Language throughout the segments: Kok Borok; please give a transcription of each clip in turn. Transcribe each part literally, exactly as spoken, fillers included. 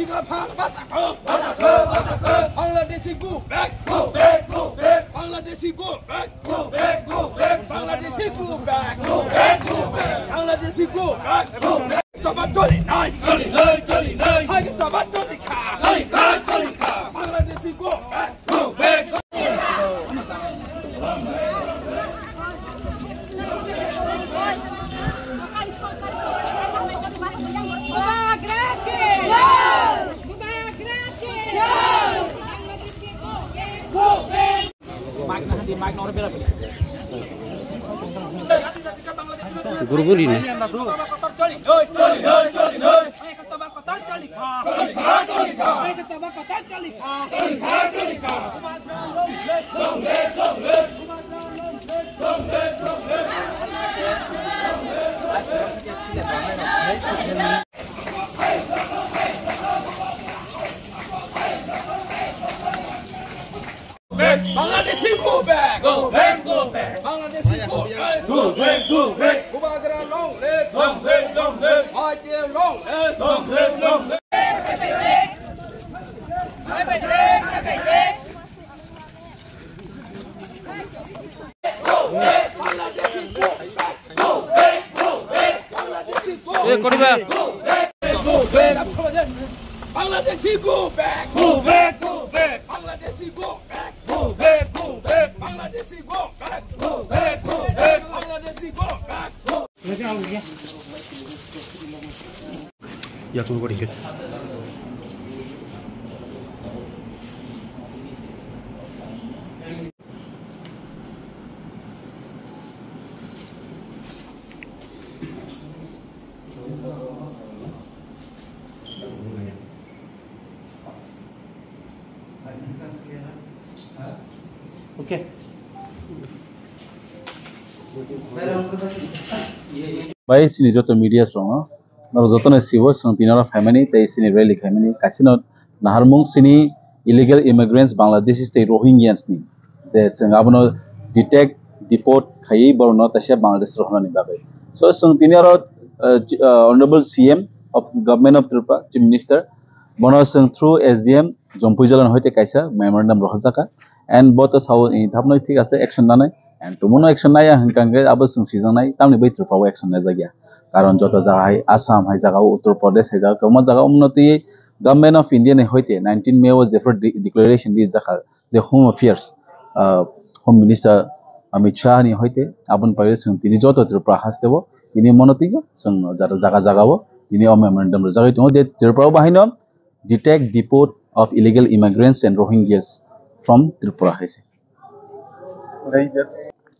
Bangladeshi go back, go back, go back. Bangladeshi go back, go back, go back. Bangladeshi go back, go back, go back. Bangladeshi go back, go back. Chaba choli nai, choli nai, choli nai. Hai chaba choli kha, choli kha, choli kha. Bangladeshi go back, go back, go Gurguri ni. Bangladeshi go back. Go back, go back. Bangladeshi go back. Go back, go back. Bubagra long live. Long live, long live. I T F long live. Long live, long live. Bangladeshi go back. Go back, go back. Bangladeshi go back. Eh, koriba. Go back, go back. Bangladeshi go back. Go back, go back. Bangladeshi go back. Go back, go back. Bangladeshi go back. Go back, go back. Bangladeshi go back. Yakung gori khe. Okay. Bai chini joto media song no, noro joto no sibo song tini oro phaimani tei chini rally khaimani kaisa no naharmung chini illegal immigrants Bangladeshi tei Rohingyas ni je chwng abono detect, deport khaiwi borokno taisa Bangladesh rohornani bagwi. So, chwng tini oro, uh, chi-, uh, Honorable C M of Government of Tripura, Chief Minister, bono chwng through S D M Jompui Jala ni hoite kaisa memorandum rohorjaka. And bo to sao, eh, thabno thik ase, action nanai. And tumuno action naya hwnkha hwnkhe abo chwng sijaknai, tamni bai Tripura o action naijak ya. Karon joto jaga hai, Assam hai jaga o, Uttar Pradesh hai jaga o, kwbangma jaga o, omono twiwi Government of India ni hoite nineteen May o jephru de-, declaration rijak kha, je Home Affairs, ah, Home Minister Amit Shah ni hoite aboni bagwi chwng tini joto Tripura haste o tini mono twigo chwng jata jaga jaga o tini o memorandum rwjagwi tongo je Tripura o bahaino detect, deport of illegal immigrants and Rohingyas from Tripura hai se.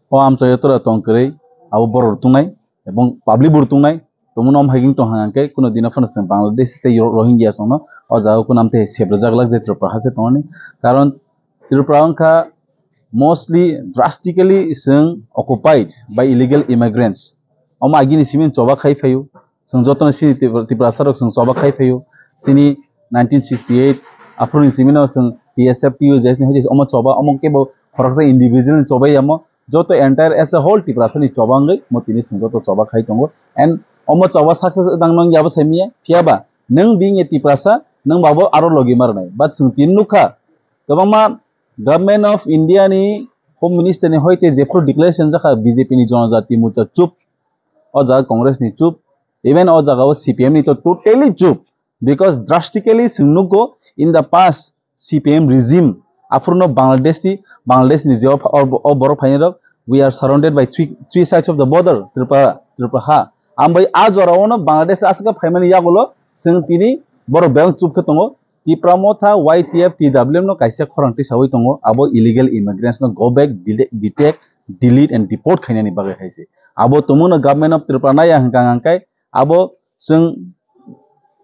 O amchaio tora tong kwrwi abo borok rwtwngnai ebong public bo rwtwngnai. Tongmano om hai tong hang khe kuno dino phano chwng Bangladesh tei Ro-, Rohingya songno o jaga o kunam tei sebrajak lak je Tripura haste tongmani. Karon Tripura wngkha mostly drastically chwng occupied by illegal immigrants. Omo agini simi choba khai phaio. Chwng jotono chini Tipra-, Tiprasa rok chwng choba khai phaio. Chini nineteen sixty-eight aphuru ni simi no chwng T S F, T U J S ni hoite omo choba, omo kebo khoroksa individual ni choba yamo. Joto entire as a whole Tiprasa ni choba wngwi mo tini chwng joto choba khai tongo. And omo choba success wngdang nang yabo saimiya. Phiyaba nwng bini Tiprasa nwng babo aro logi marnai. But chwng tini nukha kwbangma Government of India ni Home Minister ni hoite jephru declaration jakha B J P ni Jonojati Morcha chup, o jaga Congress ni chup, even o jaga o C P M ni to totally chup, because drastically chwng nukgo in the past C P M regime aphuru no Bangladesh ni, Bangladesh ni je o, o, o borok phainai rok, we are surrounded by three, three sides of the border, Tripura, Tripura ha. Ambai a jora o no Bangladesh aswk phaimani yagulo chwng tini borok bebak chup khe tongo. Tipra Motha, Y T F, T W M no kaisa khorang tisawi tongo, abo illegal immigrants no go back, dele-, detect, delete and deport khainani bagwi hai se. Abo tongmano Government of Tripura naya hwnkha hwnkhe abo chwng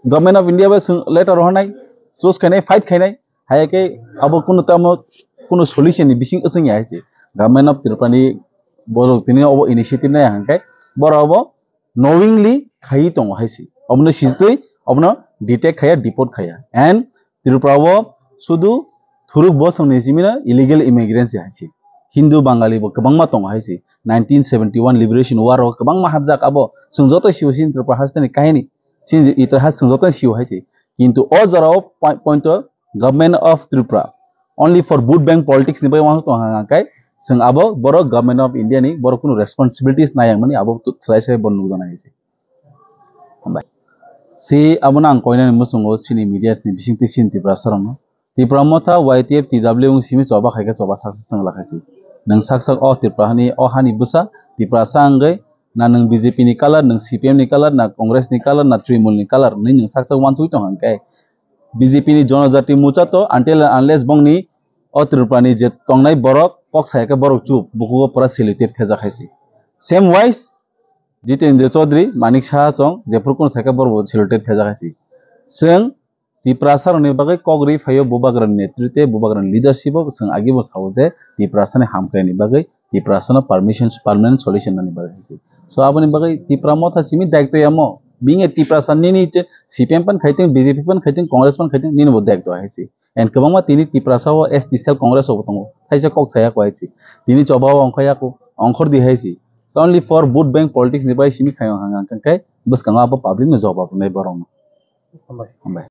Government of India bai chwng letter rohornai, choose khainai, fight khainai, hai khe abo kuno tamo kuno solution ni bising wswng ya hai se. Government of Tripura ni borok tini obo initiative naya hwnkhe borok abo knowingly khaiwi tongo hai se. Obono sitwi obono detect khaiya, deport khaiya. And Tripura o sudu thuruk bosong ni simi no illegal immigrants hai se. Hindu Bangali bo kwbangma tongo hai se. Nineteen seventy-one Liberation War o kwbangma hapjak abo. Chwng joto sio sini Tripura haste ni kahini. Sini itihas chwng joto sio hai se. Kintu o jorao point o Government of Tripura only for vote bank politics ni bagwi uansuk tong hang kai, chwng abo borok Government of India ni borok kunu responsibilities nai mani abo slai slai bo nukjaknai se. Hambai. Si abono ang koinani muchungo chini media ni bisingtwi chini Tiprasa rokno. Tipra Motha Y T F T W wng simi choba khaikhe choba saksa chwng lakhaisi. Nwng saksa o Tripura hani o hani bwsa Tiprasa wngwi na nwng B J P ni color, nwng C P M ni color, na Congress ni color, na Trinamool ni color, nini nwng saksa uansugwi tong hang khe B J P ni Jonojati Mucha to until and unless bongni o Tripura ni je tongnai borok kok saya khe borok chup bukugo pura selected thejak hai se. Same wise Jitendra Chaudhary, Manik Saha chong jephuru kono sai khe borok bo selected thejak hai se. Chwng Tiprasa rokni bagwi kok ri phaio Bubagrani netrite, Bubagrani leadership o chwng agi bo sao je Tiprasa ni hamkrai ni bagwi Tiprasa no permission, permanent solution nani bagwi hai se. So aboni bagwi Tipra Motha simi daityo yamo. Bini Tiprasa nini je C P M pan khaiting, B J P pan khaiting, Congress pan khaiting, nini bo daityo hai se. And kwbangma tini Tiprasa o S T cell Congress o bo tongo. Thaisa kok saya ko hai se. Tini choba o ongkha yako, ongkhor di hai se. So only for vote bank politics ni bai simi khayo hang hang kai bwskango abo public no jawab nai borok no. Hambai. Hambai.